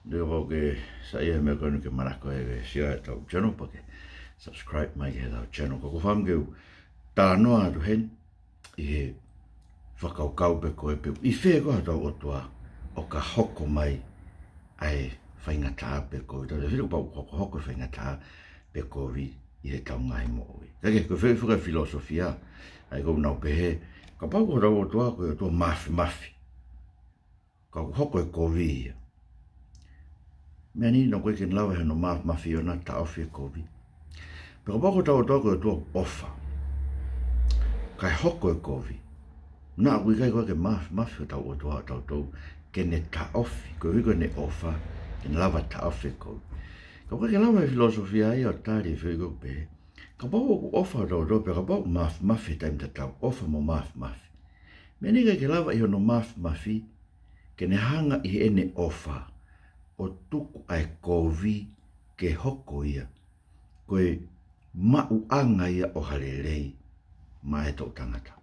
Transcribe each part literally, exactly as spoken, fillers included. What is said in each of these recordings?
Leo kau ke saiʻia he meʻa ko eni ke malako e sio ʻetau channel, pea ke subscribe mai ki heʻetau channel. Ka ʻoku ou fakaʻamu ke u talanoa atu heni ʻi he fakakaukau pē ko e pe ʻi fē koā hotau ʻOtua ʻo ka hoko mai ʻa e faingataʻa pe kovi. Tau te fili kapau ʻoku hokohoko e faingataʻa pe kovi ʻi heʻetau ngaahi moʻui. Ka ke, ko e fehuʻi faka-filosofia, ʻa ia ʻoku nau pehē, kapau ko hotau ʻOtua ko e ʻOtua māfimafi, ka ʻoku hoko e kovi ia. Meʻa ni, naʻe ʻikai ke ne lava ʻe hono māfimafi ʻo na taʻofi e kovi. Pea kapau ko hotau ʻOtua ko e ʻOtua ʻofa, kae hoko e kovi, naʻa ʻoku ʻikai koā ke māfimafi hotau ʻOtua ʻo tautolu ke ne taʻofi, koeʻuhi ko ʻene ʻofa, ke ne lava taʻofi e kovi. Ka ʻoku ʻikai ke lava ʻe he filosofia ia ʻo tali e fehuʻi ko ē ʻoku pehē, kapau ʻoku ʻofa hotau ʻOtua, pea kapau ʻoku māfimafi he taimi tatau, ʻofa mo māfimafi, meʻa ni ʻikai ke lava ʻi hono māfimafi ke ne hanga ʻi heʻene ʻofa ʻo tuku ʻa e kovi ke hoko ia ko e maʻuʻanga ia ʻo ha lelei maʻa e toʻutangata.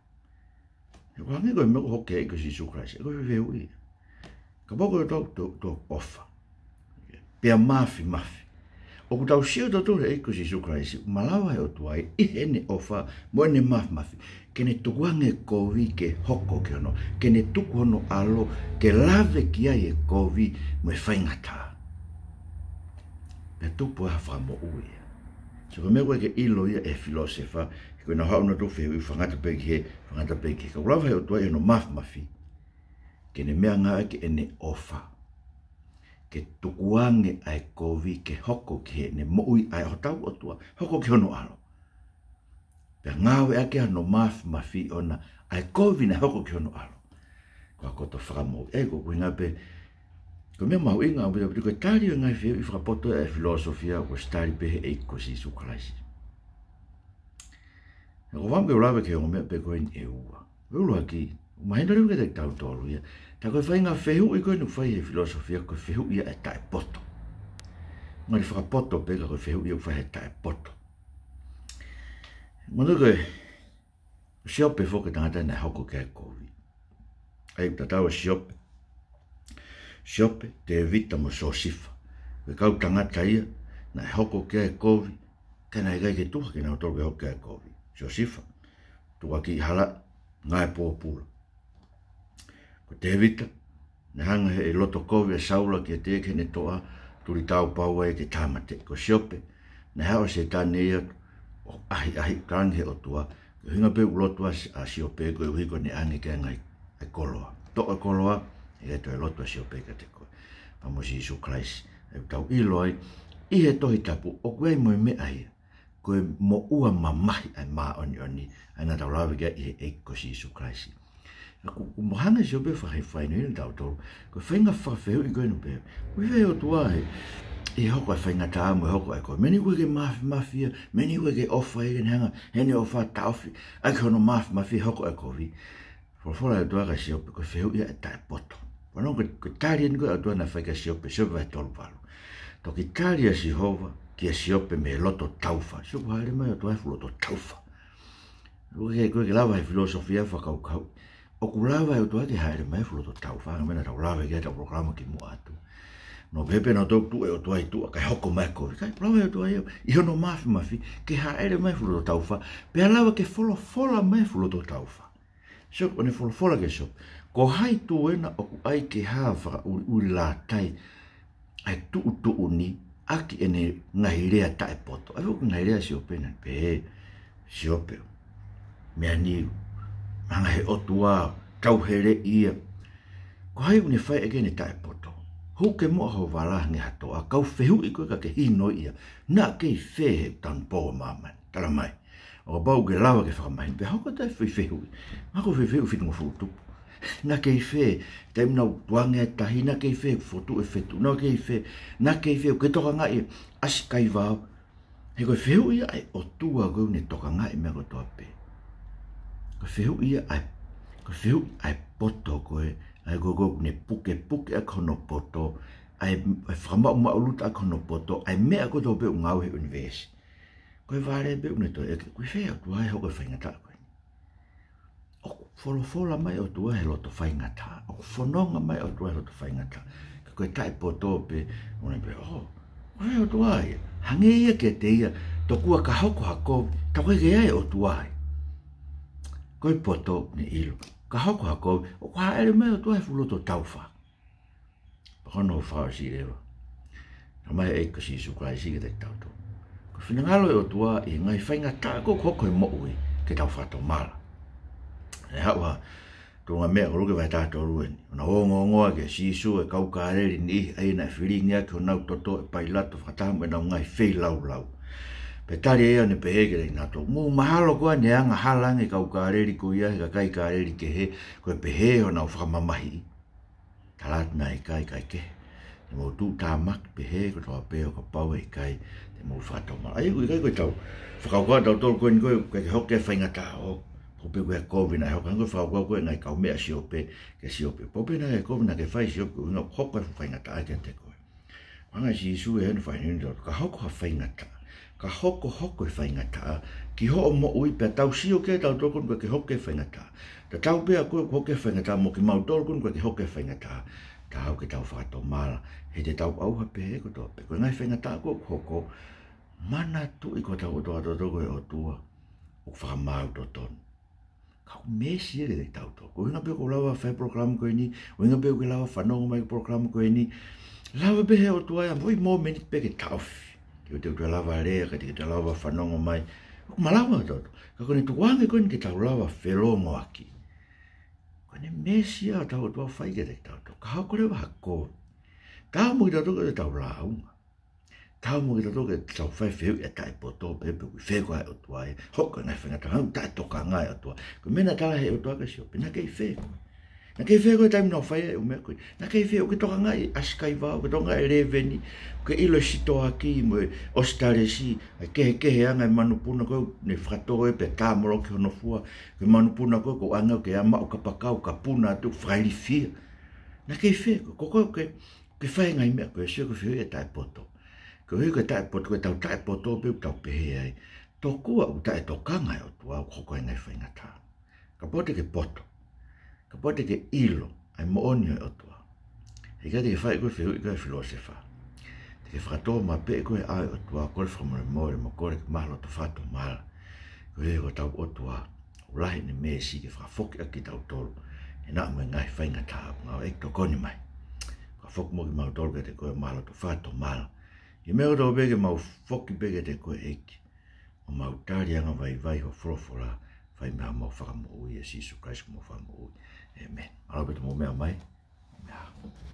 He ʻoku hangē ko e meʻa ʻoku hoko ki he ʻEiki ko Sīsū Kalaisi, ʻa ia ko e fehuʻi ia. Kapau ko hotau ʻOtua ʻoku ʻofa, pea māfimafi, ʻoku tau sio tautolu he ʻEiki ko Sīsū Kalaisi, malava ʻe he ʻOtua ʻi heʻene ʻofa mo ʻene māfimafi ke ne tukuange e kovi ke hoko ki hono, ke ne tuku hono ʻAlo ke lave ki ai e kovi mo e faingataʻa, pea tupu ai ha fakamoʻui ia. So ko e meʻa ʻoku ʻikai ke ʻilo ia ʻe he filōsefa, he ko ʻenau haʻu nautolu ʻo fehuʻi, fangata pē ki hē, fangata pē ki hē. Ka ʻoku lava ʻe he ʻOtua ʻi hono māfimafi ke ne meʻangāueʻaki ʻene ʻofa ke tukuange ʻa e kovi ke hoko ki heʻene moʻui ʻa hotau ʻOtua, hoko ki hono ʻAlo. Pea ngāueʻaki ʻa hono māfimafi ʻo na ʻa e kovi naʻe hoko ki hono ʻAlo ko ha koto fakamoʻui. ʻE, ko e ʻuhinga pē, ko e meʻa mahuʻinga ʻaupito, ʻaupito ko e tali ʻo e ngaahi fehuʻi fakapoto ʻa e filōsofia, ko e tali pē he ʻEiki ko Sīsū Kalaisi. He ʻoku ou fakaʻamu ke u lave ki he ongo meʻa pē ko eni ʻe ua. Ko e ʻuluaki, ʻoku mahino lelei kiate kitautolu ia, tā ko e faʻahinga fehuʻi ko eni ʻoku fai ʻe he filōsofia ko e fehuʻi ia ʻa e taʻepoto. Ngali fakapoto pē ka ko e fehuʻi ia ʻoku fai ʻe he taʻepoto. Manatuʻi ko e, ko Siope foki ko e tangata naʻe hoko ki ai e kovi. ʻA ia ʻoku tatau ʻa Siope, Siope, Tēvita mo Siosifa. Ko e kau tangata ia naʻe hoko ki ai e kovi, ka naʻe ʻikai ke tuha kinautolu ke hoko ki ai e kovi. Siosifa, tukuakiʻi hala, ngāue pōpula. Ko Tēvita, naʻe hanga ʻe he loto kovi ʻa Saula kiate ia ke ne toʻa, tuli taupau ai ke tāmateʻi. Ko Siope, naʻe haʻu ʻa Sētane ia ʻo ʻahiʻahi, talaange ʻe he ʻOtua, ko e ʻuhinga pē ʻoku lotu ai ʻa Siope koeʻuhi ko ʻene ʻoange ki ai e ngaahi, e koloa. Toʻo e koloa, ʻe ʻikai toe lotu ʻa Siope kiate koe pea mo Sīsū Kalaisi. ʻOku tau ʻilo ai ʻi he Tohi Tapu ʻoku ʻi ai mo e meʻa ia ko e moʻua mamahi ʻa e māʻoniʻoni, ʻa ia naʻa tau lave ki ai ʻi he ʻEiki ko Sīsū Kalaisi. ʻOku, ʻoku mahalo ʻe Siope fakafainoi ʻe tautolu ko e faʻahinga fakafehuʻi ko eni pē, ʻoku ʻi fē e ʻOtua he, he hoko e faingataʻa mo e hoko e kovi? Meʻa ni ʻoku ʻikai ke māfimafi ia, meʻa ni ʻoku ʻikai ke ʻofa ia ke ne hanga ʻi heʻene ʻofa ʻo taʻofi ʻaki hono māfimafi e hoko e kovi. Folofola ʻa e ʻOtua kia Siope, ko e fehuʻi ia ʻa e taʻepoto. Pea ko e, ko e tali eni ko ē ʻa e ʻOtua naʻe fai kia Siope, Siope vahe tolu valu. Toki tali ʻa Sihova kia Siope mei he loto taufa. Siope, hāʻele mai ʻOtua he fuʻu loto taufa. ʻOku ʻikai ke, ʻoku ʻikai ke lava ʻe he filōsofia ʻo fakakaukau, ʻoku lava ʻe he ʻOtua ke hāʻele mai he fuʻu loto taufa, hangē ko e meʻa naʻa tau lave ki ai heʻetau polokalama kimuʻa atu. Nau pehē pē nautolu ʻoku tuʻu e ʻOtua ʻi tuʻa kae hoko mai e kovi. ʻIkai, ʻoku lava ʻe he ʻOtua ia ʻi hono māfimafi ke hāʻele mai he fuʻu loto taufa, pea lava ke folofola mai he fuʻu loto taufa. Siope, ʻo ne folofola kia Siope, ko hai tuʻu ena ʻoku ʻai ke hā fakaʻuliʻuli lātai ʻa e tuʻutuʻuni ʻaki ʻene ngaahi lea taʻepoto? ʻA ia ko e ngaahi lea ʻa Siope naʻe pehē, Siope, meʻa ni, hanga ʻe he ʻOtua ʻo tauheleʻi ia. Ko hai ʻoku ne fai ʻaki ʻene taʻepoto? Hū ke muʻa ho vala hangē ha toʻa, kau fehuʻi koe ka ke hinoʻi ia. Naʻa ke ʻi fē he tanupou ʻo māmani? Tala mai. ʻO kapau ʻoku ke lava ke fakamahino, pea hoko atu e foʻi fehuʻi. Mahalo ko e foʻi fehuʻi fitungofulu tupu. Naʻa ke ʻi fē he taimi naʻa ku tukuange ai e tahi? Naʻa ke ʻi fē he fotu e fetuʻu? Naʻa ke ʻi fē, naʻa ke ʻi fē ʻoku ke tokangaʻi e ʻasi kaivao? He ko e fehuʻi ia ʻa e ʻOtua ko ē ʻoku ne tokangaʻi e meʻa kotoa pē. Ko e fehuʻi ia ʻa e, ko e fehuʻi ʻa e poto ko ē, ʻa ia ko ē ʻoku ne pukepuke ʻaki hono poto, ʻa e, ʻa e fakamaʻumaʻuluta ʻaki hono poto ʻa e meʻa kotoa pē ʻoku ngāue he ʻunivēsi. Ko e vale pē ʻoku ne toe ʻeke, ko e fē ʻa e ʻOtua he hoko e faingataʻa ko eni? ʻOku folofola mai e ʻOtua he loto faingataʻa. ʻOku fononga mai e ʻOtua he loto faingataʻa. Ka ko e taʻepoto pē, ʻo ne pehē, ʻō, ko e ʻOtua ia. Hangē ia kiate ia, tokua ka hoko ha kovi, tā ko e ʻikai ʻa e ʻOtua ia. Ko e poto, ne ʻilo. Ka hoko ha kovi, ʻoku hāʻele mai ʻOtua he fuʻu loto taufa. Pea ko hono fakaʻosi leva, talamai ʻe he ʻEiki ko Sīsū Kalaisi kiate kitautolu, ko e finangalo ʻo e ʻOtua ʻi he ngaahi faingataʻa ʻoku hoko he moʻui ke tau fakatomala. ʻE haʻu ha tuʻunga meʻa ko Luke vahe taha tolu eni. ʻO nau ongoongoa kia Sīsū ʻa e kau Kāleli niʻihi ʻa ia naʻe filingi ʻaki honau toto ʻe Pailato fakataha mo ʻenau ngaahi feilaulau. Pea tali ʻe ia ʻo ne pehē kiate kinautolu, mou mahalo koā ne angahala ange ʻa e kau Kāleli ko ia he kakai Kāleli kehe, ko e pehē honau fakamamahiʻi? Tala atu naʻe ʻikai, ʻikai kehe. Te mou tuʻutāmaki pehē kotoa pē ʻo kapau ʻe ʻikai te mou fakatomala. ʻA ia ʻoku ʻikai ko ʻetau fakakaukau ʻatautolu ko eni ko e ʻikai ke hoko e faingataʻa ʻo, pau pē ko e kovi naʻe hoko, hangē ko e fakakaukau ko ē ʻa e ngaahi kaumeʻa ʻa Siope, kia Siope. Pau pē naʻe kovi naʻe fai ʻe Siope, ko e ʻuhinga hoko e faingataʻa kiate koe. Hanga ʻe Sīsū ʻi heʻene fainini tau, ka hoko ha faingataʻa, ka hokohoko e faingataʻa ki hoʻo moʻui pea tau sio ki ai ʻatautolu ko eni ʻoku ʻikai ke hoko e faingataʻa. Tatau pē ʻa koe ʻoku hoko e faingataʻa mo kimautolu ko eni ʻoku ʻikai ke hoko e faingataʻa. Taau ke tau fakatomala, he te tau ʻauha pehē kotoa pē. Ko e ngaahi faingataʻa ko ē ʻoku hoko, manatuʻi ko hotau ʻOtua ʻatautolu ko e ʻOtua ʻoku fakamaau totonu. Ka ʻoku meesi ia kiate kitautolu. Ko e ʻuhinga pē ʻoku ou lava fai e polokalama ko eni, ʻuhinga pē ʻoku ke lava fanongo mai ki he polokalama ko eni, lava pē ʻe he ʻOtua ia mo e mōmeniti pē ke taʻofi. Ke ʻoua te u toe lava lea, ka te ke toe lava fanongo mai. ʻOku malava ʻatautolu. Ka ko ʻene tukuange ko eni ke tau lava felōngoaki, ko ʻene meesi ia ʻoku tau ʻOtua fai kiate kitautolu. Ka hoko leva ha kovi, taau mo kitautolu ke tau lāunga. Taau mo kitautolu ke tau fai e fehuʻi ʻa e taʻepoto pē, pe ʻoku ʻi fē koā e ʻOtua ia. Hoko e ngaahi faingataʻa, hangē ʻoku taʻetokanga e ʻOtua. Ko e meʻa naʻe tala ʻe he ʻOtua kia Siope, naʻa ke ʻi fē koe? Naʻa ke ʻi fē koe he taimi naʻa ku fai ai e ʻū meʻa ko ē? Naʻa ke ʻi fē? ʻOku ke tokangaʻi e ʻasi kaivao, ʻoku ke tokangaʻi e lēveni, ʻoku ke ʻilo e sitoaki mo e ʻositalesi, ʻa e kehekehe ʻa e ngaahi manupuna ko ē naʻe fakatō ē pea tāmoloki hono fua, ko e manupuna ko ē ʻoku ʻange ʻoku ke maʻu kapakau, kapuna atu, fakailifia. Naʻa ke ʻi fē koe? Ko koe ʻoku ke ke fai e ngaahi meʻa ko ē, sio, ko e fehuʻi ʻa e taʻepoto. Ko e fehuʻi ko e taʻepoto, ko ʻetau taʻepoto pē ʻoku tau pehē ai, tokua ʻoku taʻetokanga e ʻOtua ʻoku hoko e ngaahi faingataʻa. Kapau te ke poto, kapau te ke ʻilo ʻa e moʻoni ʻo e ʻOtua, he ʻikai te ke fai koe e fehuʻi ko ē ʻa e filōsefa. Te ke fakatōmapeʻe koe ʻa e ʻOtua, kole fakamolemole mo kole ke mahalo ke fakatomala. Ko e fehuʻi ko hotau ʻOtua ʻoku lahi ʻene meesi ke fakafoki ʻaki kitautolu, he naʻa mo e ngaahi faingataʻa ʻoku ngāueʻaki, tokoni mai. Fakafoki mo kimautolu kiate koe, mahalo ke fakatomala. Ko e meʻa kotoa pē ke mau foki pē kiate koe ʻEiki, ʻo mau tali angavaivai ho folofola, fai mei haʻamau Fakamoʻui ʻa Sīsū Kalaisi ko homau Fakamoʻui. ʻĒmeni. Mālō pē hoʻomou meʻa mai. Meʻa.